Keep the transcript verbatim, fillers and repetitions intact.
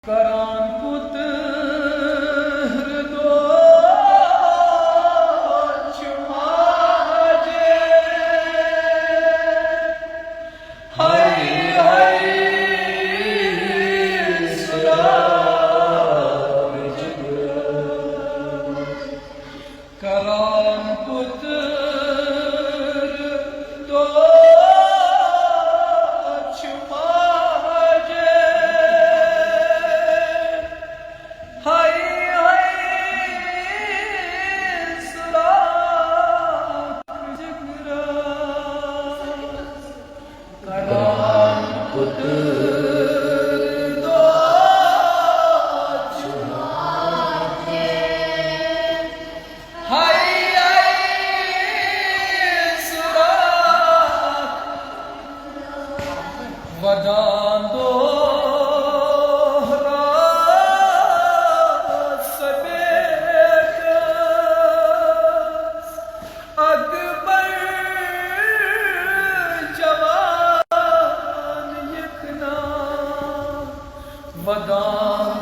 کران پُتر دۄہ چھُ ماجہِ۔ ہاے ہاے سُراب جگرا۔ کران پُتر دۄہ چھُ ماجہِ۔ ہاے ہاے سُراب جگرا۔ کران پُتر دۄہ چھُ ماجہِ۔ ہاے ہاے سُراب ودان دۄہ راتھ سبیکس۔ اکبر جوان یکنا ودان